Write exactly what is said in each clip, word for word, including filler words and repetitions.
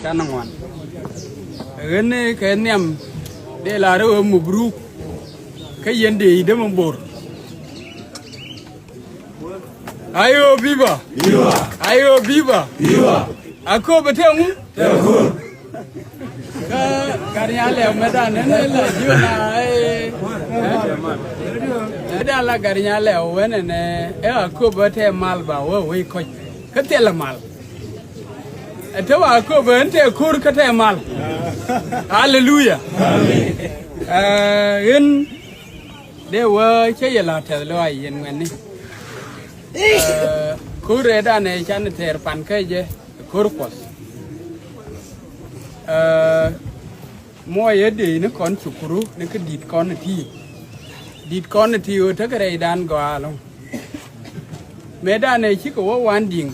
Canɛ ŋuan. Ɣän kɛ nhiam dee lar ɣöö mubruk. Kä yɛn dee i̱ dee mɛ bor. Ayo, viva. Viva. Ayo, viva. Viva. Akööbä tɛŋu. Tɛŋu. Kä Garinya Lɛw mɛ dan nɛnɛ la jiö na ɛ. Mɛ dan la Garinya Lɛw wä nɛnɛ ɛ Akööbä tɛ mal ba wä wei kɔc. Kä thilɛ mal. Ɛ te wa Akööbä ɛn tɛ ko̱r kä tɛ mal. Aleluya. Ɛ ɣän dee wä cä yɛ la tɛth lɔ a yɛn ŋuɛni. Ɛ ko̱r ɛ dan ɛ can tɛɛr pan kä jɛ ko̱r Kuɔth. Ɛ muɔyɛ dee ni kɔn cukuru ni kä di̱t kɔn ti. Di̱t kɔn ti ɣöö tekɛ rɛydan gɔaa ɛlɔ̱ŋ. Mëë danɛ cikɛ wä wan di̱ŋ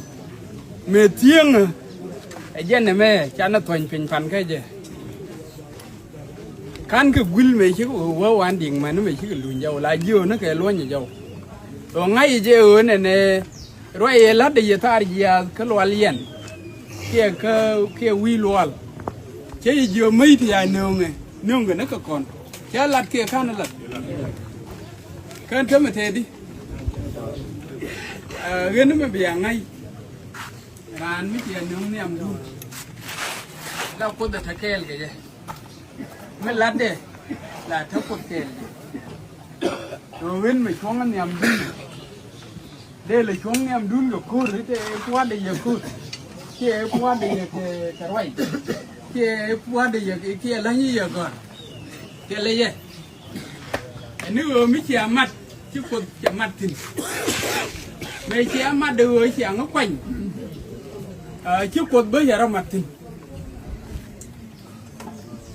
mëë thieŋä. Ɛ jɛn ɛmɛ canɛ thuɔ̱ny piny pan kä jɛ. Ka̱n kɛ gui̱l mëë cikɛ wä wan di̱ŋ mɛn mëë cikɛ luny jɔw la jiöönä kɛ luɔ̱nyɛ jɔw. Ɣöö ŋa̱c jɛ ɣöö nɛnɛ ruac yɛ la̱tdɛ yɛ thaar jiaath kä lual yɛn. Kiɛ kä kiɛ wi̱i̱ lual. Cä yɛ jiö mäc ti ya nööŋɛ nööŋkɛ ni kɛ kɔn. Cä lat kiɛ ka̱n lat. Kän tämɛ tëëdi. Ɣän mi bia ŋa̱c. Raan mi cia nöŋ nhiamdun. La Kuoth ɛ te kɛɛl kɛ jɛ. Mi latdɛ la te Kuoth kɛɛl kɛ jɛ. Ɣöö ɣän mi cuɔ̱ŋ nhiamdun. Dee lɛ cuɔ̱ŋ nhiamdun kɛ ko̱r i̱ te pua̱a̱dɛ yɛ ko̱r. Kiɛ pua̱a̱dɛ yɛ kɛ ruac. Kiɛ pua̱a̱dɛ yɛ kiɛ la̱ny yɛ gɔ̱r. Kɛ lɛ yɛ. Ɛn ni ɣöö mi cia mat ci Kuoth cɛ mat thi̱n. Mëë cia mat de ɣöö cia ŋä kuany. Ci Kuoth bä yɛ rɔ mat thi̱n.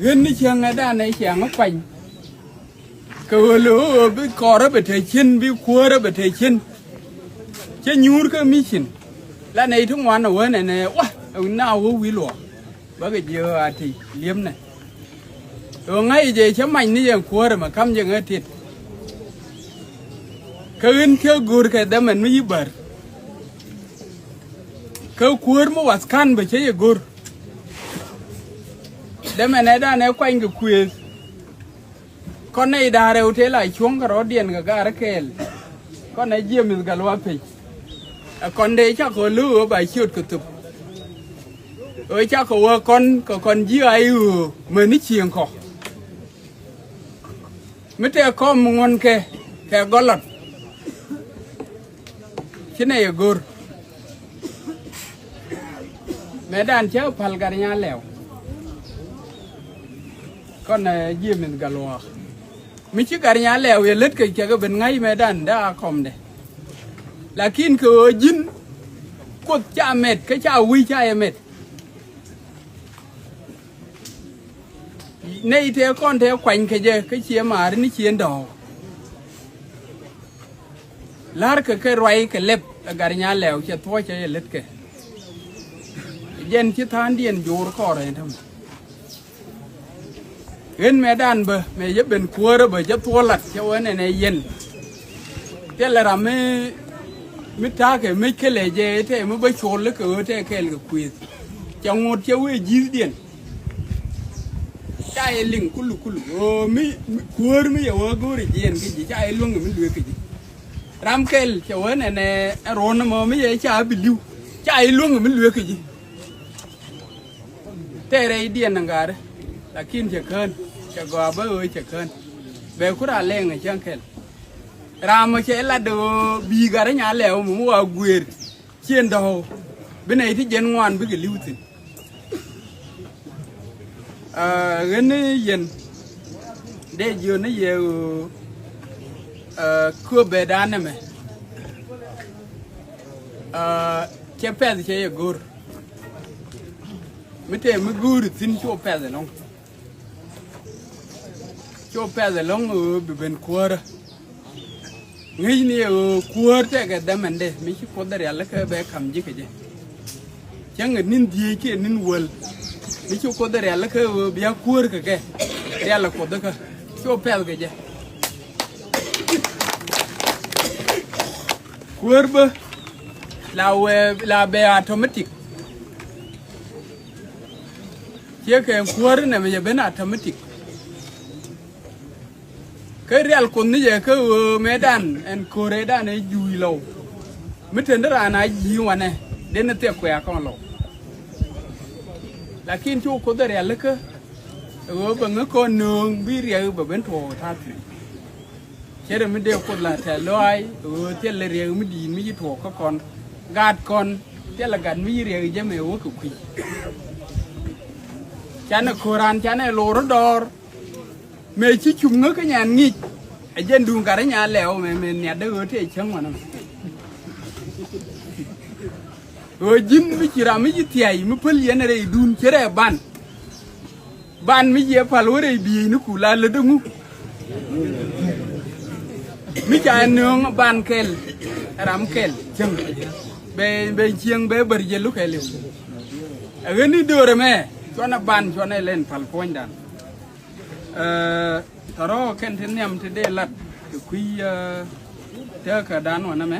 Ɣän ni cäŋɛ danɛ cia ŋä kuany. Kɛ ɣöö lo̱ ɣöö bi kɔrä bɛ te cin bi kuäärä bɛ te cin. Cä nyuur kä mi cin. La nɛy ti ŋuan ɛ wä nɛnɛ wa na wä wi̱i̱ luɔɔk. Bäkɛ jiɛ ɣöö a ti liemnɛ. Ɣöö ŋa̱c jɛ cä mac ni yɛn kuäärä mɛ ka̱m jɛ ŋä tit. Kä ɣän cä go̱r kɛ dhɛmɛn mi yi bär. Kä kuäär mi wath ka̱n bä cä yɛ go̱r. Dhɛmɛn ɛ danɛ kuany kɛ kuëëth. Kɔn nɛy da̱a̱ rɛw tëë la cuɔ̱ŋ kɛ rɔ̱diɛn kɛ ga̱a̱r kɛɛl. Kɔn ɛ Jiɛmith Gatluak Pec. Ɛ kɔn dee cakɔ lo̱k ɣöö ba ciöt kɛ thöp. Ɣöö cakɔ wä kɔn kɛ kɔn ji̱ a i̱ ɣöö mäni cieŋ kɔ. Mi tëë kɔm ŋuɔ̱nkɛ kɛ gɔlɔt. Ci nɛy ɛ go̱r. Mëë dan cä päl Gatnya Lɛw. Kɔn ɛ Jiɛmith Gatluak. Mi ci Gatnya Lɛw yɛ lät kɛ cɛ kɛ ben ŋa̱c mëë dan dee a kɔmdɛ. Lakin kɛ ɣöö ji̱n Kuoth ca mɛt kä ca wi̱c ca yɛ mɛt. Nɛy tëë kɔn tëë kuany kɛ jɛ kä ciɛ maari ni ciɛ dɔ̱ɔ̱k. La̱rkɛ kɛ ruac kɛ lɛp ɛ Gatnya Lɛw cɛ thuɔ̱cä yɛ lät kɛ. Jɛn ci tha̱a̱ŋdiɛn jo̱o̱r kɔɔrɛ ɛn tämɛ. Ɣän mëë dan bä mëë jɛ ben kuäärä bä jɛ thuɔ̱ɔ̱ lat cɛ wä nɛnɛ yɛn. Thilɛ ram mi mi ta̱a̱kɛ mec kälɛ jɛ tɛ mi bä col kɛ ɣöö tɛ kɛɛl kɛ kuëëth. Cɛ ŋot cɛ wee ji̱thdiɛn. Ca yɛ liŋ kulu kulu ɣöö mi kuäär mi yɛ wä go̱o̱rɛ jiɛn kä ji̱ ca yɛ luäŋ mi lueek kä ji̱. Ram kɛl cɛ wä nɛnɛ ɛ ruɔ̱n ɛmɔ mi yɛ ca bi li̱w ca yɛ luäŋ mi lueek kä ji̱. Tɛɛrɛ i̱ diɛn ni ŋa̱a̱ri lakin cɛ kään cɛ gɔaa bä ɣöö cɛ kään. Bɛ ku raa lɛŋ ɛ cäŋ kɛl. Ram ɔ cɛ lat ɣöö bi̱i̱ Gatnya Lɛw mi wa guëër. Cien dɔ̱k bi nɛy ti jiɛn ŋuan bikɛ li̱w thi̱n. Ɣän ni yɛn dee jiön ni yɛ ɣöö kööbɛ da̱a̱n nɛmɛ. Cɛ pɛth cɛ yɛ go̱r mi tëë mi go̱o̱ri thi̱n cu pɛth ɛlɔ̱ŋ. Cu pɛth ɛlɔ̱ŋ ɣöö bi ben kuäärä. Ŋäcni ɛ ɣöö kuäär tɛkɛ dhɛmɛndɛ mi ci Kuoth ɛ rialikä bɛ ka̱m ji̱ kɛ jɛ. Cäŋ ɛ ni̱n dhieec kiɛ ni̱n wäl mi ci Kuoth ɛ rialikä ɣöö bia kuäär kɛ kɛ rialɛ Kuoth kä cu pɛth kɛ jɛ. Kuäär bä la wee la bɛ automatic. Ciek kɛ kuäär nɛmɛ jɛ ben automatic. Kä rial Kuoth ni jɛ kä ɣöö mëëdan ɛn ko̱rɛdan ɛ juuc lɔw. Mi tëndä raan a ji̱ wanɛ den ɛ thiɛk kuɛ a kɔn lɔw. Lakin cu Kuoth ɛ rialikä ɛ ɣöö bɛ ŋä kɔn nööŋ bi riɛk bɛ ben tuɔɔk ta̱a̱ thi̱n. Cɛ rɛ mi dee Kuoth la tɛ̈th lɔaac ɣöö thilɛ riɛk mi di̱i̱t mi ci tuɔɔk kä kɔn. Gat kɔn thilɛ gat mi ci riɛk jɛ mɛ wä kɛ kui̱. Canɛ ko̱ran canɛ lo̱r dɔɔr. Mëë ci cum ŋä kä nyan ŋi̱i̱c. Ɛ jɛn duŋ gat nya lɛw mɛ mɛ niat dee ɣöö tëë cäŋ wanɛ mɛ. Ɣöö ji̱n mi ci ram mi ci thia̱y mi päl yɛn rɛy duun cɛ rɛ ban. Ban mi yɛ pal wä rɛy bieyni ku la lätdä ŋu. Mi ca nööŋ ban kɛl ram kɛl cieŋ. Bɛ bɛ cieŋ bɛ bär jɛ lukɛl iw. Ɛ ɣän ni do̱rɛ mɛ cuanɛ ban cuanɛ lɛn pal puɔ̱nydan. Ɛ tɔrɔ kɛn ti nhiam ti dee lat kɛ kui̱ ɛ tëkädan wanɛ mɛ.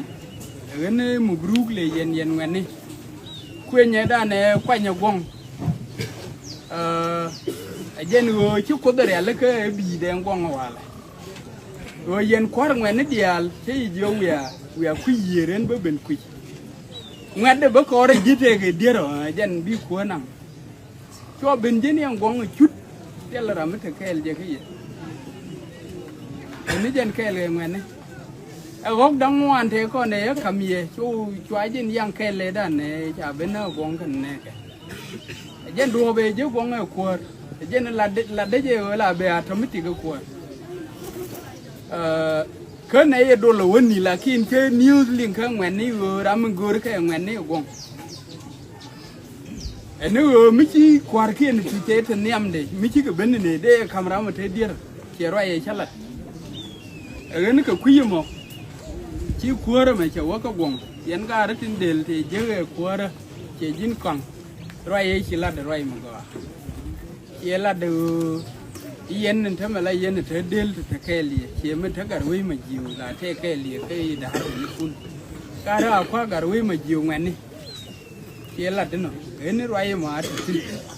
Ɛ ɣän ni mubruk lɛ yɛn yɛn ŋuɛ̈tni. Kuenyɛ danɛ kuanyɛ guɔ̱ŋ. Ɛ jɛn ɣöö ci Kuoth rialikä ɛ bi̱i̱dɛ guɔ̱ŋ walɛ. Ɣöö yɛn kua̱r ŋuɛ̈tni diaal cä yi jiök wiaa wiaa kui̱ yiëër ɣän bä ben kui̱. Ŋuɛ̈tdɛ bä kɔɔr ɛ ji̱ tëëkɛ dier ɔ ɛ jɛn bi kuäär naŋ. Cuɔ ben ji̱n yɛn guɔ̱ŋ ɛ cut. Thilɛ ram mi te kɛɛl jɛ kä yɛ. Ɛ ni jɛn kɛɛl kɛ ŋuɛ̈tni. Ɛ ɣɔ̱k da̱ŋ ŋuan tëë kɔn ɛ yɛ ka̱m yɛ cu cua ji̱n yaŋ kɛɛl lɛ dan ɛ ca ben ɛ guɔ̱ŋ kɛn nɛɛkɛ. Ɛ jɛn duɔ̱ɔ̱p ɛ jɛ guɔ̱ŋ ɛ kuäär. Ɛ jɛn latdä latdä jɛ ɣöö la bɛ automatic ɛ kuäär. Ɛ kä nɛ yɛ dol ɛ wäni lakin cä news liŋ kä ŋuɛ̈tni ɣöö ram mi go̱o̱r kɛ ŋuɛ̈tni ɛ guɔ̱ŋ. Ɛn ni ɣöö mi ci kua̱rkiɛn ti te te nhiamdɛ mi cikɛ ben ni dee kam ram ɛ te dier. Ciɛ ruac ɛ cä lat. Ɛ ɣän kɛ kui̱ ɛmɔ ci kuäärä mɛ cɛ wä kä guɔ̱ŋ. Yɛn gaarä tin del tëë jek ɛ kuäärä. Ciɛ ji̱n kɔaŋ ruac ɛ ci lat ɛ ruac mi gɔaa. Ciɛ lat ɛ ɣöö i̱ yɛn ni tämɛ la yɛn ɛ te del te te kɛɛl yɛ ciɛ mi te gat wec ma ji̱w la te kɛɛl yɛ kä i̱ da̱a̱r wec kun. Gaarä a kua̱ gat wec ma ji̱w ŋuɛ̈tni. Ciɛ lat inɔ ɣän ni ruac ɛmɔ a te thi̱n.